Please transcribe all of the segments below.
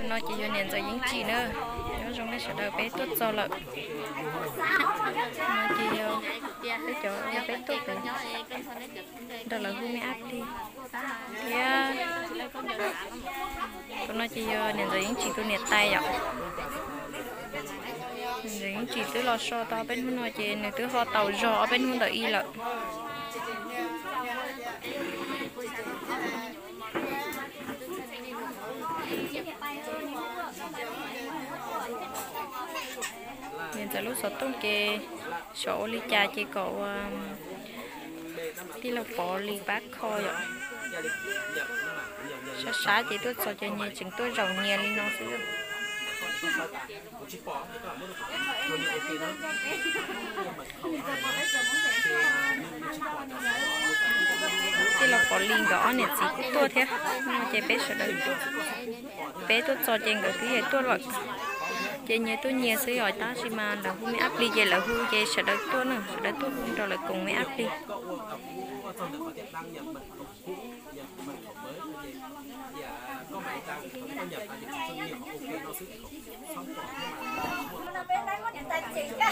No ces yog niam ntxawm Yeeb Tsim na. Nyob zoo nej sawv daws, peb tuaj txog lawm. No ces yog peb cov peb tuaj pem nrog lawv hu me ab plig thiab. Tus no ces yog niam ntxawm Yeeb Tsim tus niam tais yom. Niam ntxawm Yeeb Tsim twb los so tau ob peb hnub no ces nws twb ho tau zog ob peb hnub ntawm ib lawm. Niam ntxawm lub xov tooj ces xyov ua li cas ces kom ua tij laug Pov li pab kho yom. Sab sab ces tuaj txog ces nyias tseem tuaj zaum nyias li no xwb. Tij laug Pov Lis nkawd ob niam txiv kuj tuaj thiab, no ces peb sawv daws tuaj, peb tuaj txog ces nkawd twb yeej tuaj lawm. Ces nyias tuaj nyias xwb os, tab sis mas lawv hu me ab plig ces lawv hu ces sawv daws tuaj na, sawv daws tuaj hu rau lawv koom me ab plig.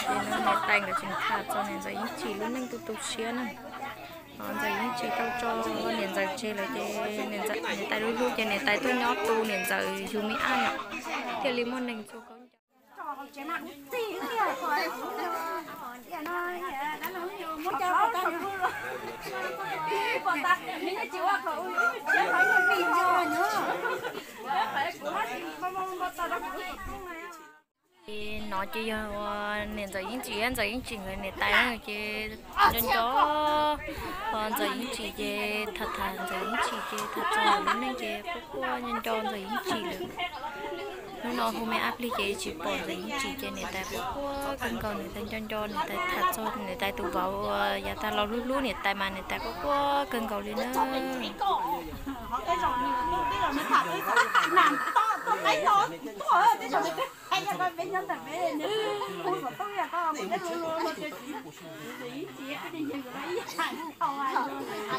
Ces niam tais nkawd tseem tham txog niam ntxawm Yeeb Tsim lub neej tu tu siab na. Ntxawm Yeeb Tsim tau tso niam ntxawm tseg lawm ces niam tais lub hlub ces niam tais tuaj nyob tu niam ntxawm yug me ab no, thiaj li muaj neeg txhua koob nco. Ces no ces yog niam ntxawm Yeeb Tsim thiab ntxawm Yeeb Tsim nkawd niam tais ces nco nco, ntxawm Yeeb Tsim ces tham tham ntxawm Yeeb Tsim ces tham txog lub neej ces quaj quaj nco nco ntxawm Yeeb Tsim lawm. Hnub no hu me ab plig ces tsis pom ntxawm Yeeb Tsim ces niam tais quaj quaj kawg nkaus, niam tais nco nco niam tais tham txog niam tais tus vauv uas yav tag los hlub hlub niam tais mas niam tais quaj quaj kawg nkaus li na.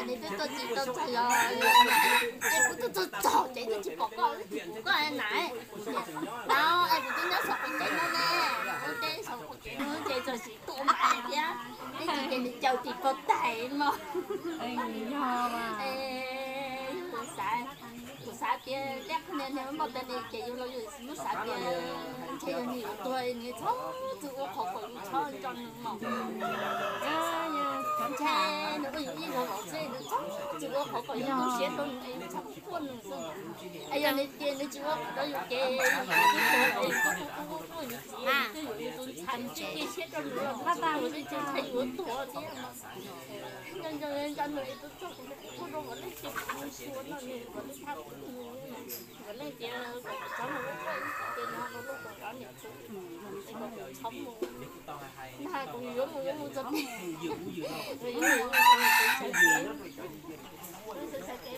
Neb twb tuaj tsis tau txog los, es kuv twb tuaj txog ces twb tsis pom koj, kuv koj na, no es kuv twb nyob saum qaum tsev no ne, ua teb saum qaum tsev no ces txog sim tuaj mas thiab, neb tsis ces nws caw tim pog tais no. Kuv xav, kuv xav tias tej qhov niag niag muaj tas li ces yus los yus xav tias ntshe yog nws yuav tuag nws txhob txwm ua qhov kom yus txhob nco nws mos. Ntshe nws ua yus ib zaug los xwb nws txhob txwm ua qhov kom yus tu siab rau nws es yus txhob quaj nws xwb. Es yog nws tias nws tsis ua qhov rau yus ces yus twb tuag es yus twb quaj quaj quaj yus txiv twb yuav yus tus ntxhais nws twb cia siab rau nws los txhob ua tej ntshai yus tuag thiab. Nco nco nco nws es tus txog kuv tus kuv tuaj rau Vam Leej ces kuv mus xyuas no nws Vam Leej thab kuv tus nws Vam Leej tias kom kuv txhob mus ua ces no no lub kuv rov niam txwv es kom kuv txhob mus. Nag kuv yuav mus yuav mus txog pem, kuv yuav mus yuav mus txog pem, txog pem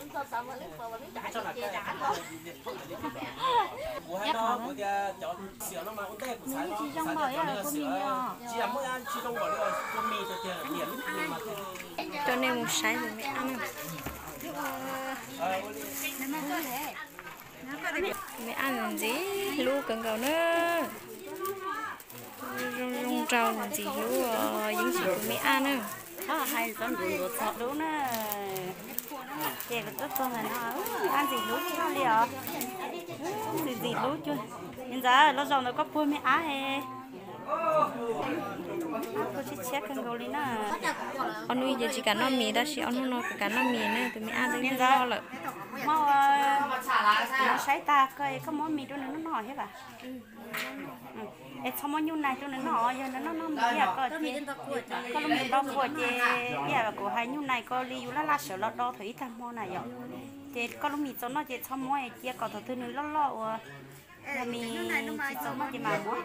txog tav Vam Leej pom Vam Leej dav ces dav los. Cov nej mus saib tus me ab na. Me ab ntxim hlub kawg nkaus na. Zoo zoo nraug ntxim hlub os, Yeeb Tsim tus me ab na. Txhob hais txog nruav nruav txog hlub na. Ces kuv tuaj txog ntawm no, ab ntxim hlub tshaj li os. Ntxim ntxim hlub cuag. Niam ntxawm, los zaum ntawm koj puag me ab he. Ab puag tshiab tshiab kawg nkaus li na. Ob hnub ces tsis kam noj mis tab sis ob hnub no kuv kam noj mis na, tus me ab ntxim hlub lawm. Muab, kuv saib tag koj, koj muab mis rau nws noj noj thiab vas. Es txhob muab nyuj nais rau nws noj, yog nws noj noj mis ib yam koj, koj lub mis nto puas ces ib yam kuv hais nyuj nais koj li yus laj laj sawv los do thaum ib tag hmo na yom. Ces koj lub mis txaus noj ces txhob muab, cia kom thaum twg nws loj loj uas Mis tsis txaus muag ces mas muab.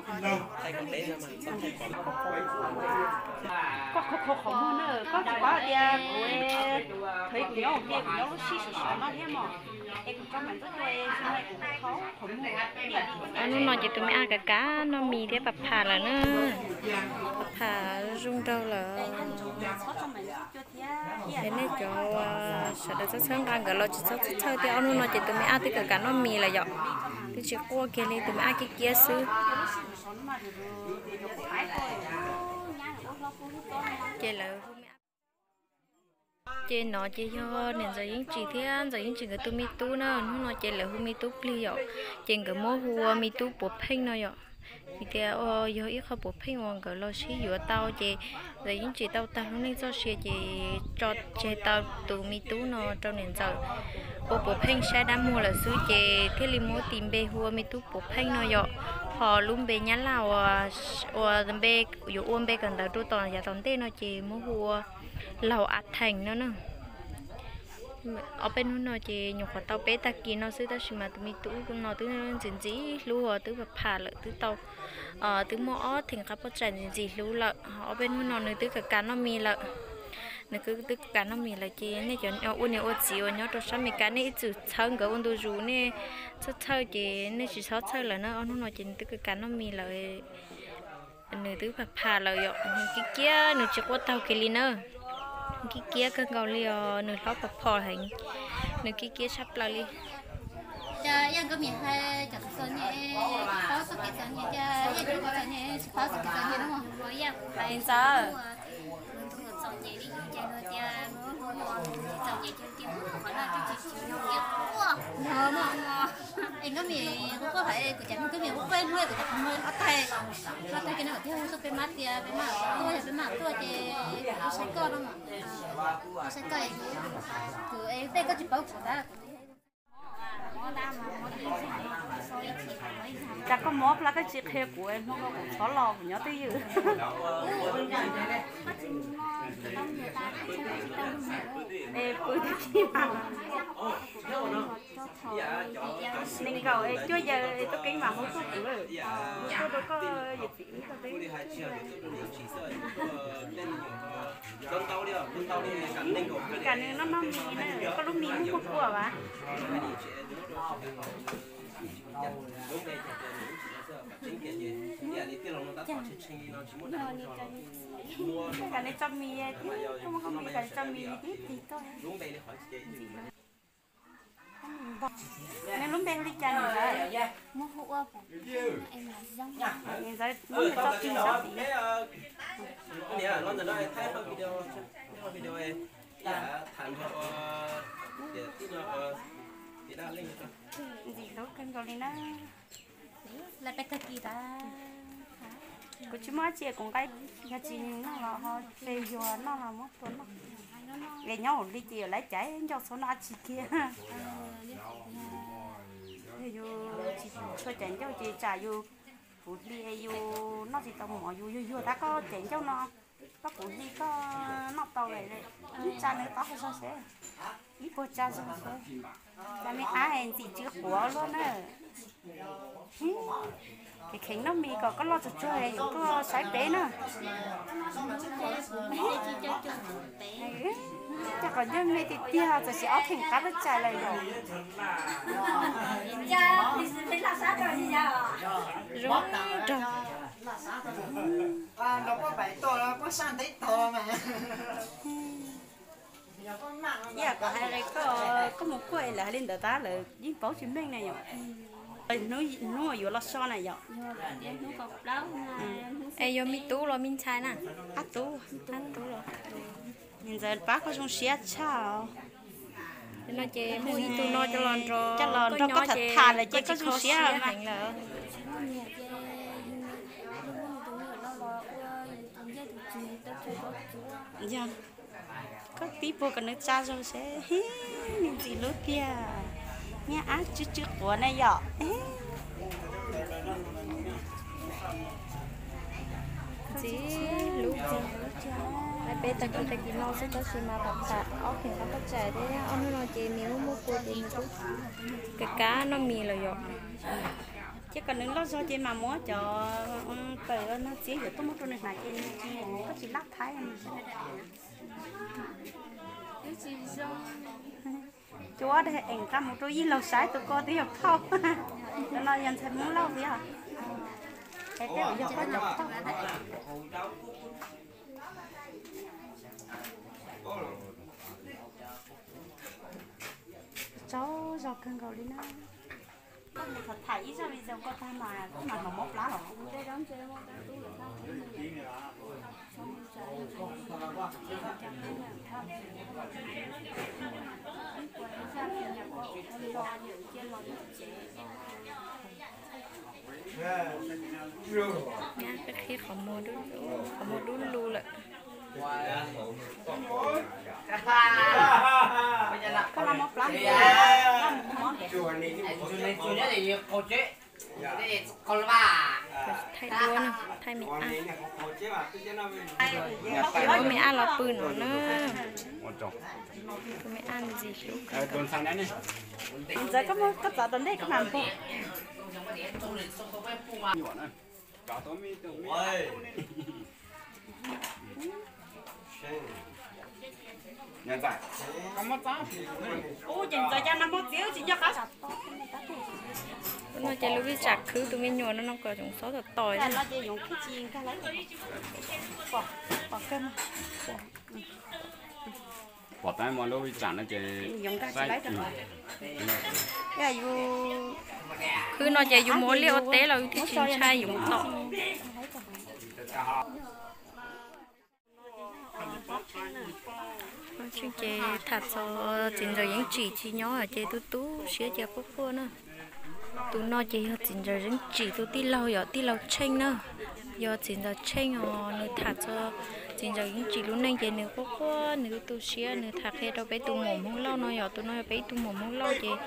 Koj khov kho qhov muag na, koj tsis paub hais tias kuv, thaum kuv nyob hauv tiaj kuv nyob lub sij sov sov no thiab mog, es kuv tso mam ntxuaj tuaj es kuv khov qhov muag. Hnub no ces tus me ab kav kav noj mis thiab pab pham lawm na. Pab pham zoo nraug lawm. Es nej cov sawv daws txhob txhawj nqa nkawd los tsis txhob txhawj thiab, ob hnub no ces tus me ab twb kav kav noj mis lawm yom. Twb tsis quaj kiag li, tus me ab kiab kiab xwb. Ces lawv, ces no ces yog niam ntxawm Yeeb Tsim thiab ntxawm Yeeb Tsim nkawd tus me tub na, hnub no ces lawv hu me tub plig yom, ces nkawd muab hu ua me tub puav pheej no yom. Vim tias yog ib qho puav pheej uas nkawd los sib yuav tau, ces ntxawm Yeeb Tsim tau tag lub neej txoj sia ces tso tseg tau tus me tub no rau niam ntxawm ua puav pheej saib dab muag lawm xwb, ces thiaj li muab tis npe hu ua me tub puav pheej no yom. Ho lub npe nyab laj uas npe, yuav ua npe kawm ntawv rau tom yav tom ntej no ces muab hu ua Laug A Theem no na. Ob peb hnub no ces nyuam qhuav tau peb tag kis no xwb, tab sis mas tus me tub no twb ntxim ntxim hlub, twb pab pham lawm, twb tau, twb muaj ob theem qab poj tsam ntxim ntxim hlub lawm. Ob peb hnub no nws twb kav kav noj mis lawm. Nws twb kav kav noj mis lawm ces nej cov ua niam ua txiv uas nyob rau sab Amelikas nej ib txwm txhawb nkawd ua ntu zus, nej txhob txhawj ces nej tsis txhob txhawj lawm na. Ob hnub no ces nws twb kav kav noj mis lawm. Nws twb pab pham lawm yom, nws kiab kiab, nws tsis quaj taug kiag li na. Kiab kiab kawg nkaus li os, nws hlob phom phom heev, nws kiab kiab tshaj plaws li. Cas Yaj Nkauj Mim hais cov txom nyem, paub txoj kev txom nyem, cas Yaj Nkauj Mim txom nyem tsis paub txoj kev txom nyem no. Ntxawm, txom nyem li cas no tias txom nyem ces tias qhov no twb tsis tsis yog tias quaj no. Es Nkauj Mim, kuv quaj hais kuv cas Nkauj Mim, kuv quaj hnub kuv cas kuv ob tag, ob tag kiag no tiag, peb mab tias peb mab tuaj, yog peb mab tuaj ces kuv saib koj no. Kuv saib koj, kuv es tej koj tsis paub kuv ntag. Cas koj mob plab koj tsis qhia kuv, hnub no kuv txhob los kuv nyob twj ywm. Es pw tag kis mas nees nkaum es cuaj yaws es tuaj keeb mas hu tuaj kuv, hu tuaj rau koj yawm txiv wb tau teb. Kam nws noj noj mis na, koj lub mis muaj muaj kua vas. Kam nws tso mis, koj muab koj mis kam nws tso mis tib tig tuaj. Nws lub npe hu li cas nws? Muab hu ua Pum Pheej, es mas zoo. Ntxawm muab nws tso tig sab tid. Ntxim hlub kawg nkaus li na. Lawv peb tag kis tas. Kuv tsis muaj dab tsi, kuv nqa yog tsis noj los ho fes yuag noj los muab tua noj. Es nyob hauv hli ces yuav laiv caiv ncauj txhob noj dab tsi kiag. Yog yus tsis tshua caiv ncauj ces tsam yus puv hli yus noj tsis tau mov yus yuag yuag tab koj caiv ncauj no, koj puv hli koj noj tau lawm, ib tsa nws tob hau zog seb, ib puag tsa zog seb. Cas me ab ntxim tsw quav luaj na. Kheev kheev noj mis kom koj loj tsuag tsuag yuav tuaj saib peb na. Coj qhov ncauj me tiag tiag, txawm tsis ob theem qab peb tsam lawm yom. Zoo nraug. Ib yam kuv hais li koj, koj mus kuaj es lawv hais li ntawd tab lawv yeej paub tsis meej na yom. Hnub yuav los so na yom. Es yog me tub los me ntxhais na? Ab tub, ab tub los. Niam ntxawm pab koj zoo siab tshaj os. No ces muaj ib tug no coj los nrog koj tham tham lawm ces koj zoo siab heev lawm. Yog koj tib puag kom nws tsa zog seb, nws ntxim hlub tiag. Niag ab tsw tsw quav na yom. Ntxim hlub tiag. Peb tag kis tag kis no xwb tab sis mas pam tham ob pheem qab paj tsam thiab ob hnub no ces nws muaj muaj kua ces nws twb kav kab noj mis lawm yom. Ces kom nws loj zog ces mam muab cov tawm no txiav yuav tuaj muab rau nws hnav ces nws tsis, koj tsis laj thaib. Cua eem nqa mus rau yij laug saib tus ko twb yog phauj. Cov no yog ntxhais Hmoob Lauj thiab. Es tej yog phauj cov phauj. Tsaug zog kawg nkaus li na. Koj mus tham ib zaj video koj tag mas koj mam hnov mob plab los. Nyab qhib qhov muag dub, qhov muag dub lug lawm. Thaij duab na, thaij me ab. Muab me ab los pw no na. Kuv me ab ntxim hlub kawg. Ntxawm, koj txav tom ntej koj mam npog. Ub, ces ntxawm cas no muaj txiv tsis nco qab. No ces lub vij tsam khwv tus me nyuam no no kom tsoom xob tom tos. Pom tab muaj lub vij tsam no ces khwv no ces yus mus ua liaj ua teb los yus thiaj tsis ntshai yus tom. Ces tham txog txiv ntxawm Yeeb Tsim tsis nyob ces tu tu siab ces quaj quaj na. Tus no ces yog txiv ntxawm Yeeb Tsim tus tij laug, yog tij laug Tsheej na. Yog txiv ntxawm Tsheej os, nws tham txog txiv ntxawm Yeeb Tsim lub neej ces nws quaj quaj, nws tu tu siab, nws tham qhia rau peb tus muam Hmoob Lauj no, yog tus no yog peb ib tug muam Hmoob Lauj ces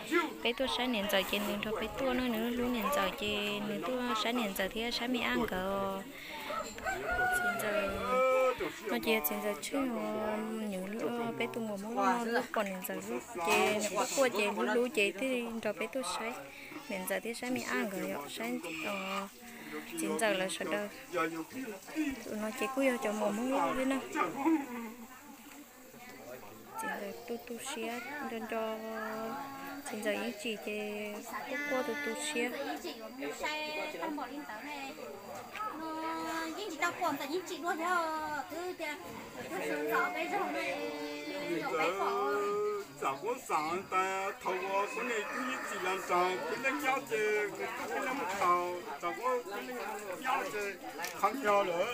peb tuaj saib niam ntxawm ces nws nrog peb tuaj na, nws hlub niam ntxawm ces nws tuaj saib niam ntxawm thiab saib me ab nkawd. Txiv ntxawm no ces txiv ntxawm Tsheej os, nws peb tus muam Hmoob Lauj no hlub pom niam ntxawm ces nws quaj quaj ces hlub hlub ces thiaj nrog peb tuaj saib niam ntxawm thiab saib me ab nkawd yom, saib txiv ntxawm lawv sawv daws. Tus no ces kuj yog cov muam Hmoob Lauj thiab na. Txiv ntxawm tu tu siab nco nco txiv ntxawm Yeeb Tsim ces quaj quaj tu tu siab. Txawm kuv xav tas thaum uas kuv niam tub Yeeb Tsim los nrog kuv leej nyob ces kuv tub kuv nyob mus thaum thaum kuv kuv leej nyob ces qhov nyuag lawm.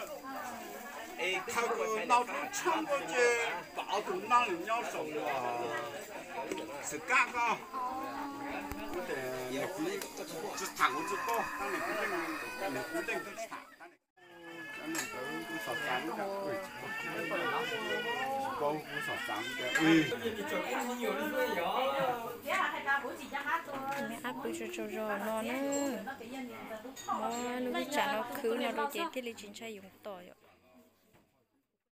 Thaum kuv nau tub tshaj ntuj ces pom ob tug nab lwm nyob saum uas xwm kab ko. Kuv tias niam kuv tsis tham kuv tsis paub, tab niam kuv leej, niam kuv leej twb tsis tham. Me ab pw tsaug tsaug zog no na. Muab lub vij tsam no khwv no rau ces thiaj li tsis ntshai yoov tom yom.